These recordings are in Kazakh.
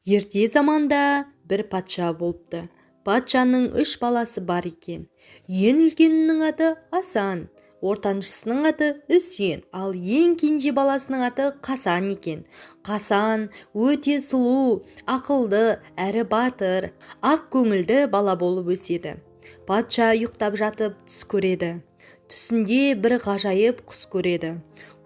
Ерте заманда бір патша болыпты. Патшаның үш баласы бар екен. Ең үлкенінің аты Асан, ортаншысының аты Үсен, ал ең кенже баласының аты Қасан екен. Қасан өте сұлу, ақылды әрі батыр, ақ көңілді бала болып өседі. Патша ұйықтап жатып түс көреді. Түсінде бір ғажайып құс көреді.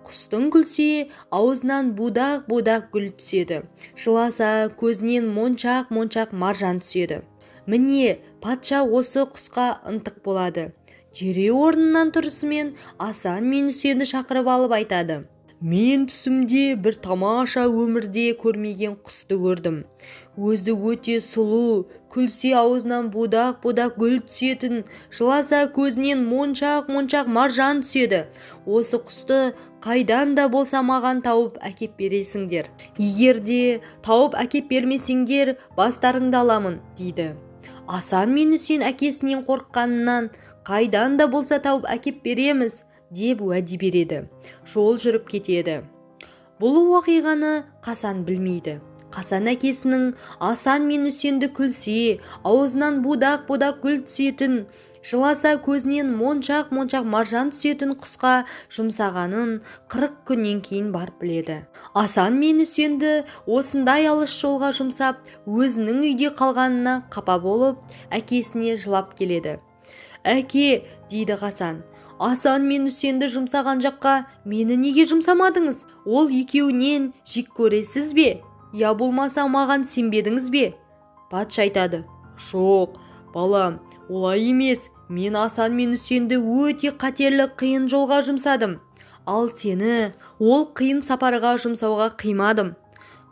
Құстың күлсе, аузынан будақ-будақ гүл түседі. Жыласа, көзінен моншақ-моншақ маржан түседі. Міне, патша осы құсқа ынтық болады. Дереу орнынан тұрысымен Асан мен Үсенді шақырып алып айтады: «Мен түсімде бір тамаша, өмірде көрмеген құсты көрдім. Өзі өте сұлу, күлсе, аузынан будақ-будақ гүл түсетін, жыласа, көзінен моншақ-моншақ маржан түседі. Осы құсты қайдан да болса маған тауып әкеп бересіңдер. Егер де тауып әкеп бермесеңдер, бастарыңды аламын», – дейді. Асан мен Үсен әкесінен қорыққанынан: «Қайдан да болса тауып әкеп береміз», – деп уәде береді. Жол жүріп кетеді. Бұл уақиғаны Қасан білмейді. Қасан әкесінің Асан мен Үсенді күлсе, аузынан будақ-будақ гүл түсетін, жыласа, көзінен моншақ-моншақ маржан түсетін құсқа жұмсағанын 40 күннен кейін барып біледі. Асан мен Үсенді осындай алыс жолға жұмсап, өзінің үйде қалғанына қапа болып, әкесіне жылап келеді. «Әке, – дейді Қасан, – Асан мен Үсенді жұмсаған жаққа мені неге жұмсамадыңыз? Ол екеуінен жек көресіз бе, я болмаса маған сенбедіңіз бе?» Патша айтады: «Жоқ, балам, олай емес. Мен Асан мен Үсенді өте қатерлі, қиын жолға жұмсадым, ал сені ол қиын сапарға жұмсауға қимадым».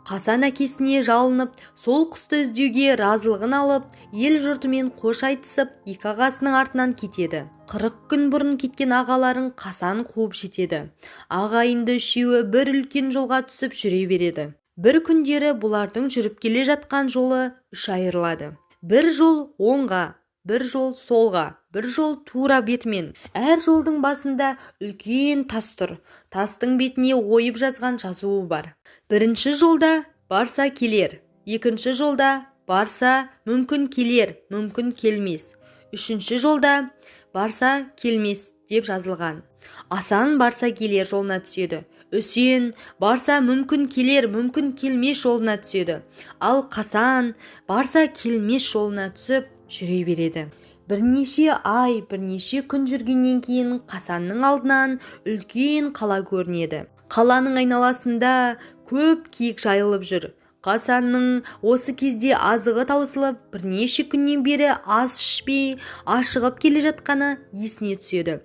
Қасан әкесіне жалынып, сол құсты іздеуге разылығын алып, ел жұртымен қош айтысып, екі ағасының артынан кетеді. 40 күн бұрын кеткен ағаларын Қасан қуып жетеді. Ағайынды үшеуі бір үлкен жолға түсіп жүре береді. Бір күндері бұлардың жүріп келе жатқан жолы үш айырылады: бір жол оңға, бір жол солға, бір жол тура бетімен. Әр жолдың басында үлкен тас тұр. Тастың бетіне ойып жазған жазуы бар. Бірінші жолда «Барса келер», екінші жолда «Барса, мүмкін келер, мүмкін келмес», үшінші жолда «Барса келмес» деп жазылған. Асан «Барса келер» жолына түседі, Үсен «Барса мүмкін келер, мүмкін келмес» жолына түседі, ал Қасан «Барса келмес» жолына түсіп жүре береді. Бірнеше ай, бірнеше күн жүргеннен кейін Қасанның алдынан үлкен қала көрінеді. Қаланың айналасында көп киік жайылып жүр. Қасанның осы кезде азығы таусылып, бірнеше күннен бері ас ішпей, ашығып келе жатқаны есіне түседі.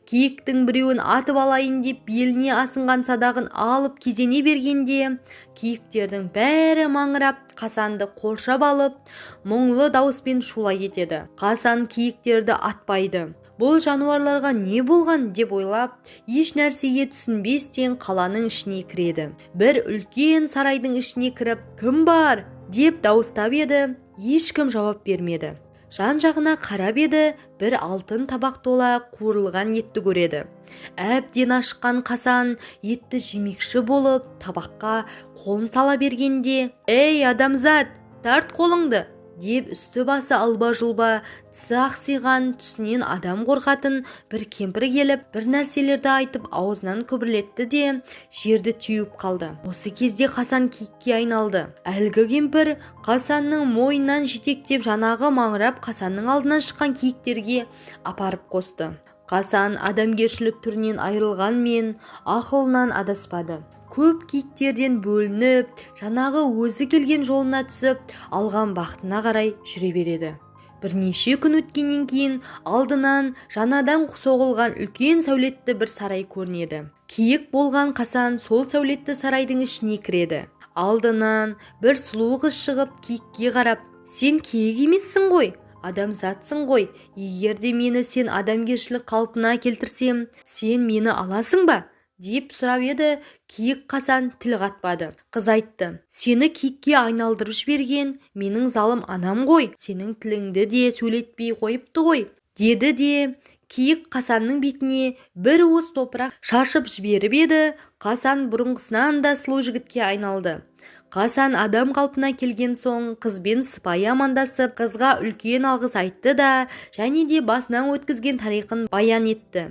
Киіктің біреуін атып алайын деп, беліне асынған садағын алып кезене бергенде, киіктердің бәрі маңырап, Қасанды қоршап алып, мұңлы дауыспен шулай кетеді. Қасан киіктерді атпайды. Бұл жануарларға не болған деп ойлап, еш нәрсеге түсінбестен қаланың ішіне кіреді. Бір үлкен сарайдың ішіне кіріп, «Кім бар?» деп дауыстап еді, ешкім жауап бермеді. Жан жағына қарап еді, бір алтын табақ тола қуырылған етті көреді. Әбден ашыққан Қасан етті жемекші болып, табаққа қолын сала бергенде: «Ей, адамзат, тарт қолыңды!» деп, үсті басы алба-жұлба, тісі ақсиған, түсінен адам қорқатын бір кемпір келіп, бір нәрселерді айтып, аузынан күбірлетті де, жерді теуіп қалды. Осы кезде Қасан киікке айналды. Әлгі кемпір Қасанның мойнынан жетектеп, жанағы маңырап Қасанның алдынан шыққан киіктерге апарып қосты. Қасан адамгершілік түрінен айырылғанмен, ақылынан адаспады. Көп киіктерден бөлініп, жанағы өзі келген жолына түсіп, алған бақытына қарай жүре береді. Бірнеше күн өткеннен кейін алдынан жаңадан соғылған үлкен сәулетті бір сарай көрінеді. Киік болған Қасан сол сәулетті сарайдың ішіне кіреді. Алдынан бір сұлу қыз шығып, киікке қарап: «Сен киік емессің ғой, адамзатсың ғой. Егер де мені сен адамгершілік қалпына келтірсем, сен мені аласың ба?» деп сұрап еді, киік Қасан тіл қатпады. Қыз айтты: «Сені киікке айналдырып жіберген менің залым анам ғой, сенің тіліңді де сөйлетпей қойыпты ғой», – деді де, киік Қасанның бетіне бір уыс топырақ шашып жіберіп еді, Қасан бұрынғысынан да сұлу жігітке айналды. Қасан адам қалпына келген соң қызбен сыпайы амандасып, қызға үлкен алғыс айтты да, және де басынан өткізген тарихын баян етті.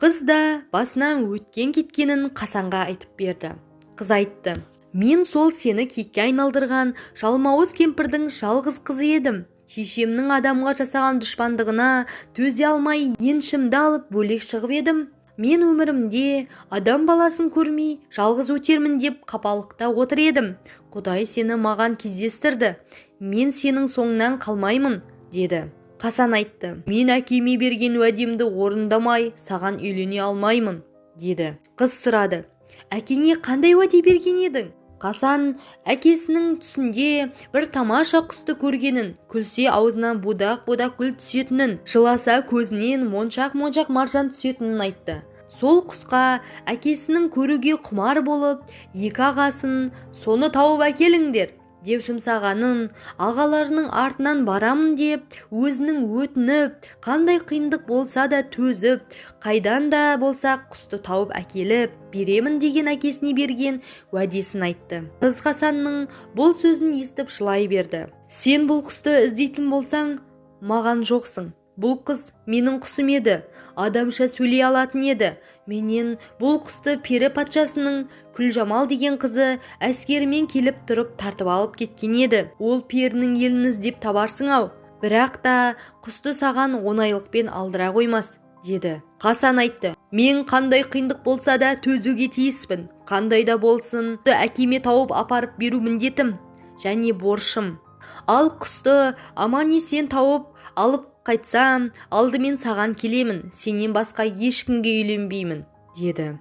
Қыз да басынан өткен кеткенін Қасанға айтып берді. Қыз айтты: «Мен сол сені киікке айналдырған жалмауыз кемпірдің жалғыз қызы едім. Шешемнің адамға жасаған дұшпандығына төзе алмай еншімді алып бөлек шығып едім. Мен өмірімде адам баласын көрмей жалғыз өтермін деп қапалықта отыр едім. Құдай сені маған кездестірді. Мен сенің соңынан қалмаймын», деді. Қасан айтты: «Мен әкеме берген уәдемді орындамай саған үйлене алмаймын», деді. Қыз сұрады: «Әкеңе қандай уәде берген едің?» Қасан әкесінің түсінде бір тамаша құсты көргенін, күлсе аузынан будақ-будақ гүл түсетінін, жыласа көзінен моншақ-моншақ маржан түсетінін айтты. Сол құсқа әкесінің көруге құмар болып, екі ағасын «соны тауып әкеліңдер» деп жұмсағанын, ағаларының артынан барамын деп өзінің өтініп, қандай қиындық болса да төзіп, қайдан да болса құсты тауып әкеліп беремін деген әкесіне берген уәдесін айтты. Қыз Қасанның бұл сөзін естіп жылай берді. «Сен бұл құсты іздейтін болсаң, маған жоқсың. Бұл қыз менің құсым еді, адамша сөйлей алатын еді. Менен бұл құсты пері патшасының Күлжамал деген қызы әскерімен келіп тұрып тартып алып кеткен еді. Ол перінің елін іздеп табарсың-ау, бірақ та құсты саған оңайлықпен алдыра қоймас», деді. Қасан айтты: «Мен қандай қиындық болса да төзуге тиіспін. Қандай да болсын әкеме тауып апарып беру міндетім және борышым. Ал құсты аман-есен тауып алып қайтсам, алдымен саған келемін, сенен басқа ешкімге үйленбеймін», деді.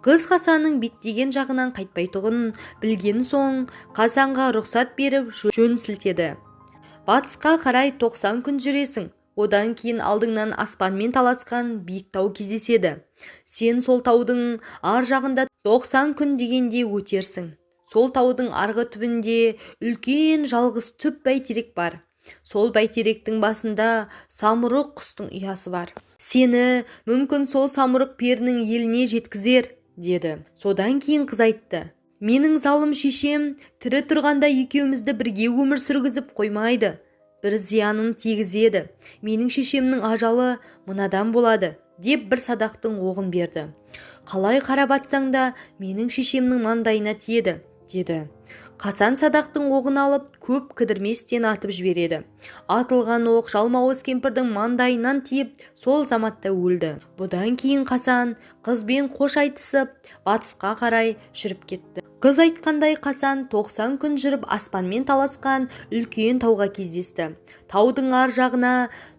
Қыз Қасанның беттеген жағынан қайтпайтұғынын білген соң, Қасанға рұқсат беріп жөн сілтеді. «Батысқа қарай 90 күн жүресің, одан кейін алдыңнан аспанмен таласқан биік тау кездеседі. Сен сол таудың ар жағында 90 күн дегенде өтерсің. Сол таудың арғы түбінде үлкен жалғыз түп бәйтерек бар. Сол бәйтеректің басында самұрық құстың ұясы бар. Сені мүмкін сол самұрық перінің еліне жеткізер», деді. Содан кейін қыз айтты: «Менің залым шешем тірі тұрғанда екеумізді бірге өмір сүргізіп қоймайды, бір зиянын тигізеді. Менің шешемнің ажалы мынадан болады», деп бір садақтың оғын берді. «Қалай қарап атсаң да менің шешемнің маңдайына тиеді», деді. Қасан садақтың оғын алып, көп кідірместен атып жібереді. Атылған оқ жалмауыз кемпірдің маңдайынан тиіп, сол заматта өлді. Бұдан кейін Қасан қызбен қош айтысып, батысқа қарай жүріп кетті. Қыз айтқандай Қасан 90 күн жүріп аспанмен таласқан үлкен тауға кездесті. Таудың ар жағына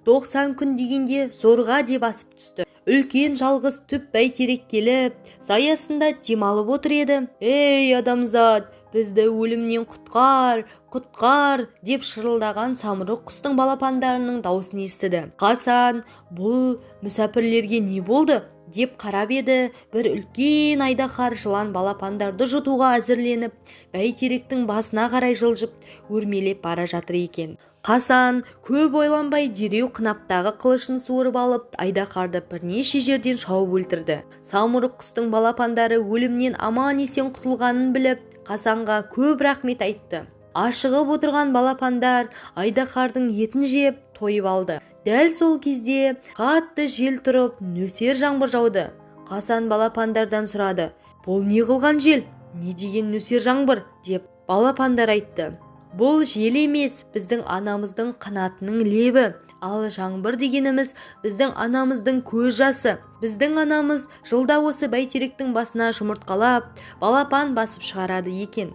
90 күн дегенде зорға деп асып түсті. Үлкен жалғыз түп бәйтерек келіп, саясында демалып отыр еді. «Ей, адамзат, бізді өлімнен құтқар, құтқар!» деп шырылдаған самұрық құстың балапандарының даусын естіді. Қасан: «Бұл мүсәпірлерге не болды?» деп қарап еді, бір үлкен айдаһар жылан балапандарды жұтуға әзірленіп, бәйтеректің басына қарай жылжып, өрмелеп бара жатыр екен. Қасан көп ойланбай дереу қынаптағы қылышын суырып алып, айдаһарды бірнеше жерден шауып өлтірді. Самұрық құстың балапандары өлімнен аман-есен құтылғанын біліп, Қасанға көп рахмет айтты. Ашығып отырған балапандар айдаһардың етін жеп, тойып алды. Дәл сол кезде қатты жел тұрып, нөсер жаңбыр жауды. Қасан балапандардан сұрады: «Бұл не қылған жел? Не деген нөсер жаңбыр?» деп. Балапандар айтты: «Бұл жел емес, біздің анамыздың қанатының лебі. Ал жаңбыр дегеніміз біздің анамыздың көз жасы. Біздің анамыз жылда осы бәйтеректің басына жұмыртқалап, балапан басып шығарады екен.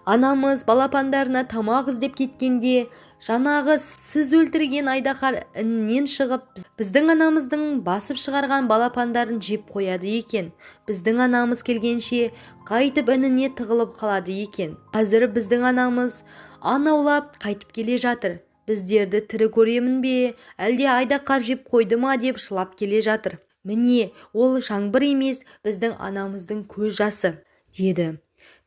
Анамыз балапандарына тамақ іздеп кеткенде, жаңағы сіз өлтірген айдаһар інінен шығып, біздің анамыздың басып шығарған балапандарын жеп қояды екен. Біздің анамыз келгенше қайтып ініне тығылып қалады екен. Қазір біздің анамыз аң аулап қайтып келе жатыр. Біздерді тірі көремін бе, әлде айдаһар жеп қойды ма деп жылап келе жатыр. Міне, ол жаңбыр емес, біздің анамыздың көз жасы», деді.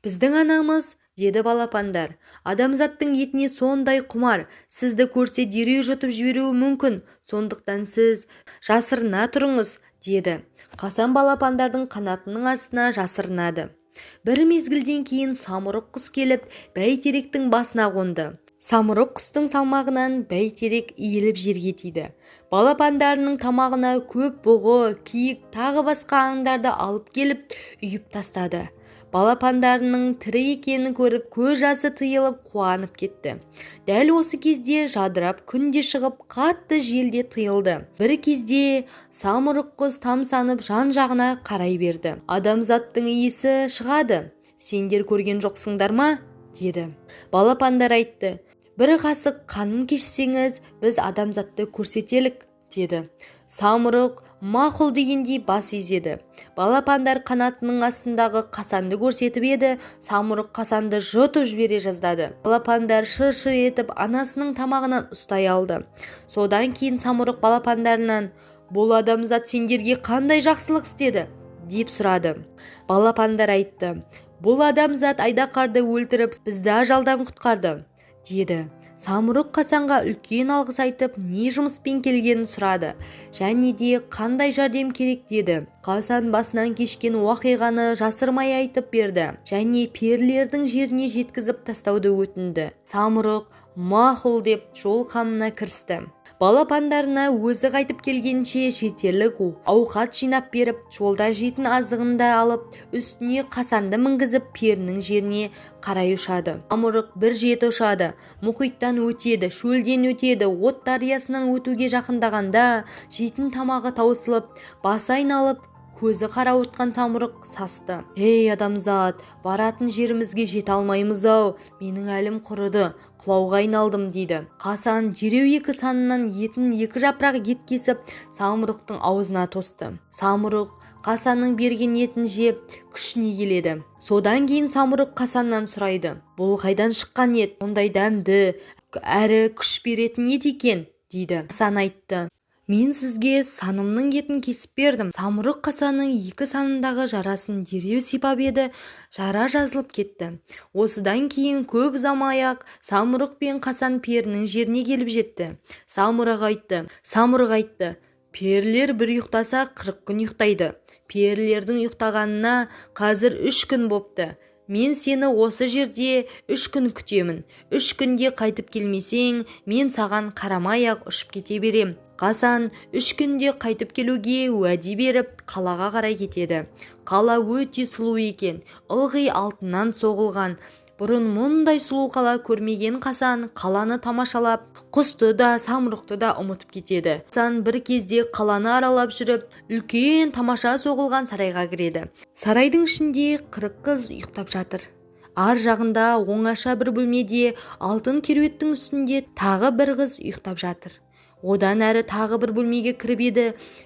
«Біздің анамыз, деді балапандар, адамзаттың етіне сондай құмар, сізді көрсе дереу жұтып жіберуі мүмкін, сондықтан сіз жасырына тұрыңыз», деді. Қасан балапандардың қанатының астына жасырынады. Бір мезгілден кейін самұрық құс келіп, бәйтеректің басына қонды. Самұрық құстың салмағынан бәйтерек иіліп жерге тиді. Балапандарының тамағына көп бұғы, киік, тағы басқа аңдарды алып келіп, үйіп тастады. Балапандарының тірі екенін көріп, көз жасы тыйылып, қуанып кетті. Дәл осы кезде жадырап күн де шығып, қатты жел де тыйылды. Бір кезде самұрық құс тамсанып жан-жағына қарай берді. Адамзаттың иісі шығады, сендер көрген жоқсыңдар ма? Деді. Балапандар айтты: бір қасық қанын кешсеңіз, біз адамзатты көрсетелік, деді. Самұрық мақұл дегендей бас изеді. Балапандар қанатының астындағы қасанды көрсетіп еді, самұрық қасанды жұтып жібере жаздады. Балапандар шыр-шыр етіп анасының тамағынан ұстай алды. Содан кейін самұрық балапандарынан: бұл адамзат сендерге қандай жақсылық істеді? Деп сұрады. Балапандар айтты: бұл адамзат айдаһарды өлтіріп, бізді ажалдан құтқарды, деді. Самұрық Қасанға үлкен алғыс айтып, не жұмыспен келгенін сұрады, және де қандай жәрдем керек деді. Қасан басынан кешкен уақиғаны жасырмай айтып берді, және перілердің жеріне жеткізіп тастауды өтінді. Самұрық мақұл деп жол қамына кірісті. Балапандарына өзі қайтып келгенше жетерлік ауқат жинап беріп, жолда жейтін азығын да алып, үстіне Қасанды мінгізіп, перінің жеріне қарай ұшады. Самұрық бір жеті ұшады, мұхиттан өтеді, шөлден өтеді, от дариясынан өтуге жақындағанда жейтін тамағы таусылып, басы айналып, көзі қарауытқан самұрық састы. Ей, адамзат, баратын жерімізге жете алмаймыз-ау, менің әлім құрыды, құлауға айналдым, дейді. Қасан дереу екі санынан етін екі жапырақ ет кесіп, самұрықтың аузына тосты. Самұрық Қасанның берген етін жеп, күшіне келеді. Содан кейін самұрық Қасаннан сұрайды: бұл қайдан шыққан ет, ондай дәмді, әрі күш беретін ет екен, дейді. Қасан айтты: мен сізге санымның етін кесіп бердім. Самұрық Қасанның екі санындағы жарасын дереу сипап еді, жара жазылып кетті. Осыдан кейін көп ұзамай-ақ Самұрық пен Қасан перінің жеріне келіп жетті. Самұрық айтты: перілер бір ұйықтаса 40 күн ұйықтайды. Перілердің ұйықтағанына қазір 3 күн бопты. Мен сені осы жерде 3 күн күтемін. 3 күнде қайтып келмесең, мен саған қарамай-ақ ұшып кете берем. Қасан 3 күнде қайтып келуге уәде беріп, қалаға қарай кетеді. Қала өте сұлу екен, ылғи алтыннан соғылған. Бұрын мұндай сұлу қала көрмеген Қасан қаланы тамашалап, құсты да, самұрықты да ұмытып кетеді. Қасан бір кезде қаланы аралап жүріп, үлкен тамаша соғылған сарайға кіреді. Сарайдың ішінде 40 қыз ұйықтап жатыр. Ар жағында оңаша бір бөлмеде алтын керуеттің үстінде тағы бір қыз ұйықтап жатыр. Одан әрі тағы бір бөлмеге кіріп еді,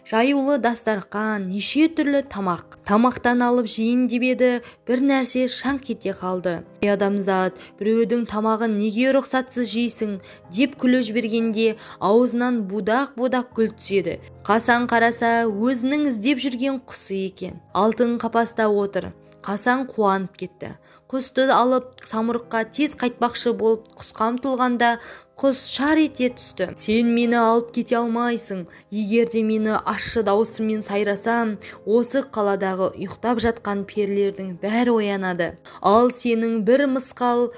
жаюлы дастарқан, неше түрлі тамақ. Тамақтан алып жейін деп еді, бір нәрсе шаңқ ете қалды. Ей адамзат, біреудің тамағын неге рұқсатсыз жейсің, деп күліп жібергенде аузынан будақ-будақ күл түседі. Қасан қараса, өзінің іздеп жүрген құсы екен. Алтын қапаста отыр. Қасан қуанып кетті. Құсты алып самұрыққа тез қайтпақшы болып құсқа ұмтылғанда құс шар ете түсті. Сен мені алып кете алмайсың. Егер де мені ащы даусыммен сайрасам, осы қаладағы ұйықтап жатқан перілердің бәрі оянады. Ал сенің бір мысқал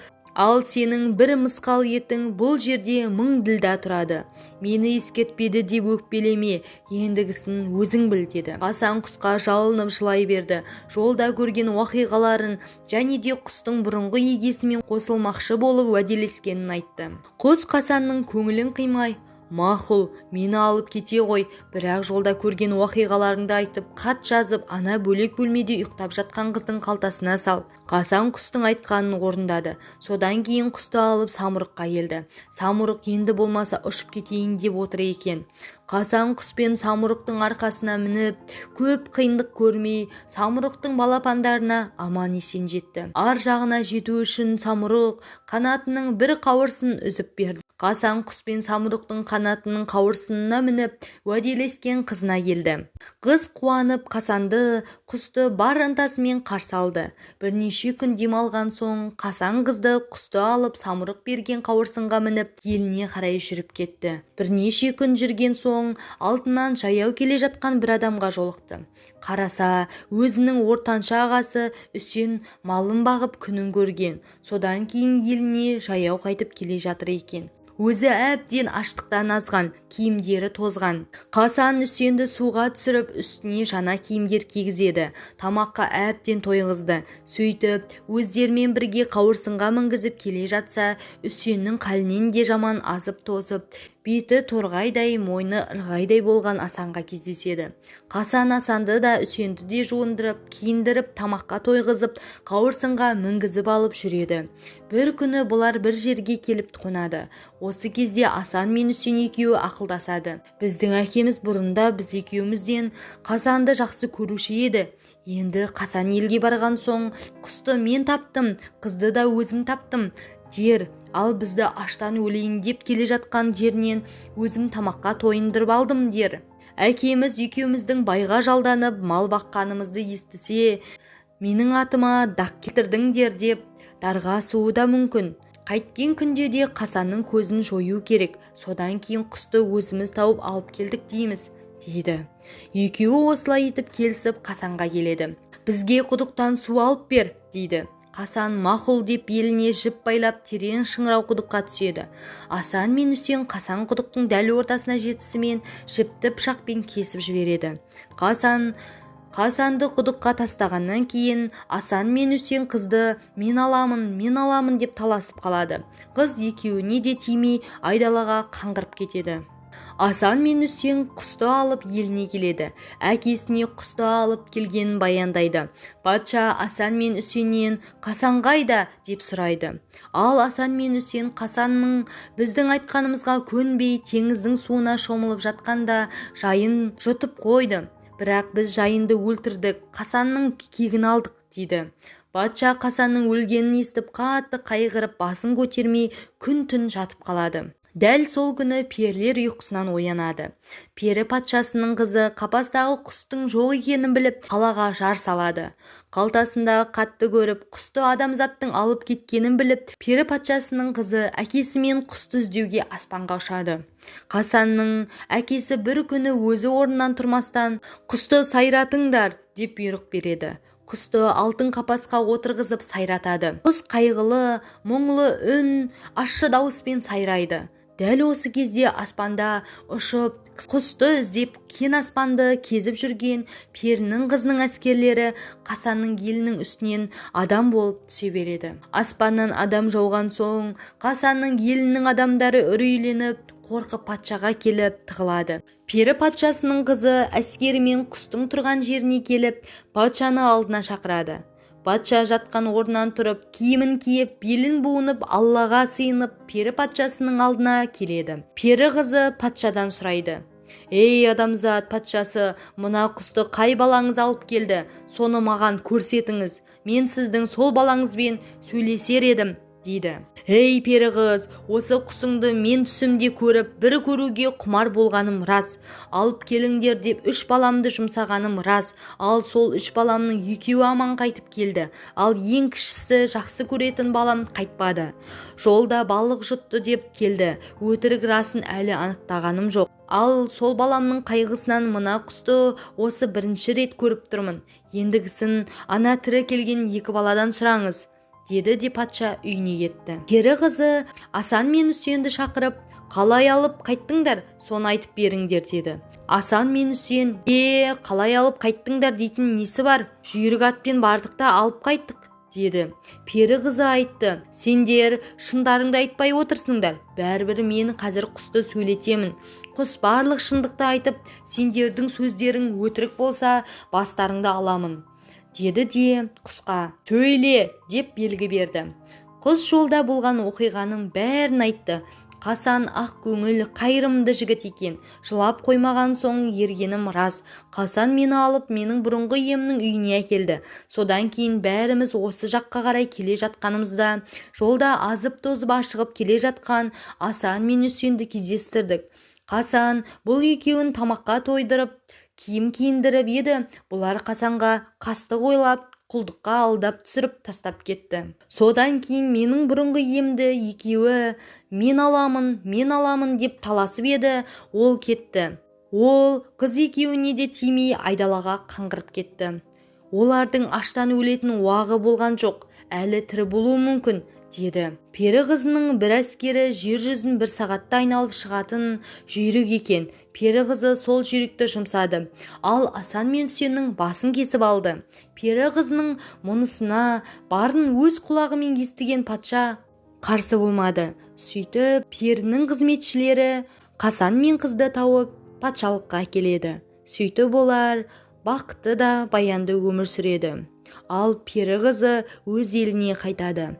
етің бұл жерде 1000 ділда тұрады. Мені ескертпеді деп өкпелеме, ендігісін өзің біл, деді. Қасан құсқа жалынып жылай берді. Жолда көрген уақиғаларын және де құстың бұрынғы егесімен қосылмақшы болып уәделескенін айтты. Құс Қасанның көңілін қимай: мақұл, мені алып кете ғой, бірақ жолда көрген уақиғаларыңды айтып, хат жазып, ана бөлек бөлмеде ұйықтап жатқан қыздың қалтасына сал. Қасан құстың айтқанын орындады. Содан кейін құсты алып самұрыққа келді. Самұрық енді болмаса ұшып кетейін деп отыр екен. Қасан құс пен самұрықтың арқасына мініп, көп қиындық көрмей, самұрықтың балапандарына аман-есен жетті. Ар жағына жету үшін самұрық қанатының бір қауырсын үзіп берді. Қасан құс пен самұрықтың қанатының қауырсынына мініп, уәделескен қызына келді. Қыз қуанып Қасанды, құсты бар ынтасымен қарсы алды. Бірнеше күн демалған соң Қасан қызды, құсты алып самұрық берген қауырсынға мініп, еліне қарай жүріп кетті. Бірнеше күн жүрген соң алтынан жаяу келе жатқан бір адамға жолықты. Қараса, өзінің ортаншы ағасы Үсен малын бағып күнін көрген. Содан кейін еліне жаяу қайтып келе жатыр екен. Өзі әбден аштықтан азған, киімдері тозған. Қасан Үсенді суға түсіріп, үстіне жаңа киімдер кигізеді. Тамаққа әбден тойғызды. Сөйтіп, өздерімен бірге қауырсынға мінгізіп келе жатса, Үсеннің қалінен де жаман азып-тозып, беті торғайдай, мойны ырғайдай болған Асанға кездеседі. Қасан Асанды да, Үсенді де жуындырып, киіндіріп, тамаққа тойғызып, қауырсынға мінгізіп алып жүреді. Бір күні бұлар бір жерге келіп қонады. Осы кезде Асан мен Үсен екеуі ақылдасады. Біздің әкеміз бұрында біз екеумізден Қасанды жақсы көруші еді. Енді Қасан елге барған соң, құсты мен таптым, қызды да өзім таптым дер. Ал бізді аштан өлейін деп келе жатқан жерінен өзім тамаққа тойындырып алдым дер. Әкеміз екеуміздің байға жалданып мал баққанымызды естісе, менің атыма дақ келтірдіңдер деп дарға асуы да мүмкін. Қайткен күнде де Қасанның көзін жою керек. Содан кейін құсты өзіміз тауып алып келдік дейміз, дейді. Екеуі осылай етіп келісіп Қасанға келеді. Бізге құдықтан су алып бер, дейді. Қасан мақұл деп беліне жіп байлап терең шыңырау құдыққа түседі. Асан мен Үсен Қасан құдықтың дәл ортасына жетісімен жіпті пышақпен кесіп жібереді. Қасанды құдыққа тастағаннан кейін Асан мен Үсен қызды мен аламын, мен аламын деп таласып қалады. Қыз екеуіне де тимей айдалаға қаңғырып кетеді. Асан мен Үсен құсты алып еліне келеді. Әкесіне құсты алып келгенін баяндайды. Патша Асан мен Үсеннен Қасан қайда деп сұрайды. Ал Асан мен Үсен Қасанның біздің айтқанымызға көнбей теңіздің суына шомылып жатқанда жайын жұтып қойды. Бірақ біз жайынды өлтірдік, Қасанның кегін алдық, дейді. Патша Қасанның өлгенін естіп қатты қайғырып басын көтермей күн-түн жатып қалады. Дәл сол күні перілер ұйқысынан оянады. Пері патшасының қызы қапастағы құстың жоқ екенін біліп, қалаға жар салады. Қалтасындағы қатты көріп, құсты адамзаттың алып кеткенін біліп, пері патшасының қызы әкесімен құсты іздеуге аспанға ұшады. Қасанның әкесі бір күні өзі орнынан тұрмастан, құсты сайратыңдар деп бұйрық береді. Құсты алтын қапасқа отырғызып сайратады. Құс қайғылы, мұңлы үн, ащы дауыспен сайрайды. Дәл осы кезде аспанда ұшып, құсты іздеп кең аспанды кезіп жүрген перінің қызының әскерлері Қасанның елінің үстінен адам болып түсе береді. Аспаннан адам жауған соң, Қасанның елінің адамдары үрейленіп, қорқып патшаға келіп тығылады. Пері патшасының қызы әскерімен құстың тұрған жеріне келіп, патшаны алдына шақырады. Патша жатқан орнынан тұрып, киімін киіп, белін буынып, Аллаға сыйынып, пері патшасының алдына келеді. Пері қызы патшадан сұрайды. Ей, адамзат патшасы, мына құсты қай балаңыз алып келді? Соны маған көрсетіңіз. Мен сіздің сол балаңызбен сөйлесер едім, дейді. Ей, пері қыз, осы құсыңды мен түсімде көріп, бір көруге құмар болғаным рас. Алып келіңдер деп үш баламды жұмсағаным рас. Ал сол үш баламның екеуі аман қайтып келді. Ал ең кішісі жақсы көретін балам қайтпады. Жолда балық жұтты деп келді. Өтірік расын әлі анықтағаным жоқ. Ал сол баламның қайғысынан мына құсты осы бірінші рет көріп тұрмын. Ендігісін ана тірі келген екі баладан сұраңыз, деді де патша үйіне кетті. Пері қызы Асан мен Үсенді шақырып, қалай алып қайттыңдар, соны айтып беріңдер, деді. Асан мен Үсен, қалай алып қайттыңдар дейтін несі бар, жүйрік атпен бардық та алып қайттық, деді. Пері қызы айтты, сендер шындарыңды айтпай отырсыңдар, бәрібір мен қазір құсты сөйлетемін. Құс барлық шындықты айтып, сендердің сөздерің өтірік болса, бастарыңды аламын, деді де құсқа сөйле деп белгі берді. Құс жолда болған оқиғаның бәрін айтты. Қасан ақ көңіл, қайырымды жігіт екен. Жылап қоймаған соң ергенім рас. Қасан мені алып, менің бұрынғы иемнің үйіне әкелді. Содан кейін бәріміз осы жаққа қарай келе жатқанымызда, жолда азып-тозып ашығып келе жатқан Асан мен Үсенді кездестірдік. Қасан бұл екеуін тамаққа тойдырып, киім киіндіріп еді, бұлар Қасанға қастық ойлап, құлдыққа алдап түсіріп тастап кетті. Содан кейін менің бұрынғы иемді екеуі мен аламын, мен аламын деп таласып еді, ол кетті. Ол қыз екеуіне де тимей айдалаға қаңғырып кетті. Олардың аштан өлетін уағы болған жоқ, әлі тірі болуы мүмкін, деді. Пері қызының бір әскері жер жүзін бір сағатта айналып шығатын жүйрік екен. Пері қызы сол жүйрікті жұмсады. Ал Асан мен Үсеннің басын кесіп алды. Пері қызының мұнысына барын өз құлағымен естіген патша қарсы болмады. Сөйтіп, перінің қызметшілері Қасан мен қызды тауып, патшалыққа әкеледі. Сөйтіп олар бақытты да баянды өмір сүреді. Ал пері қызы өз еліне қайтады.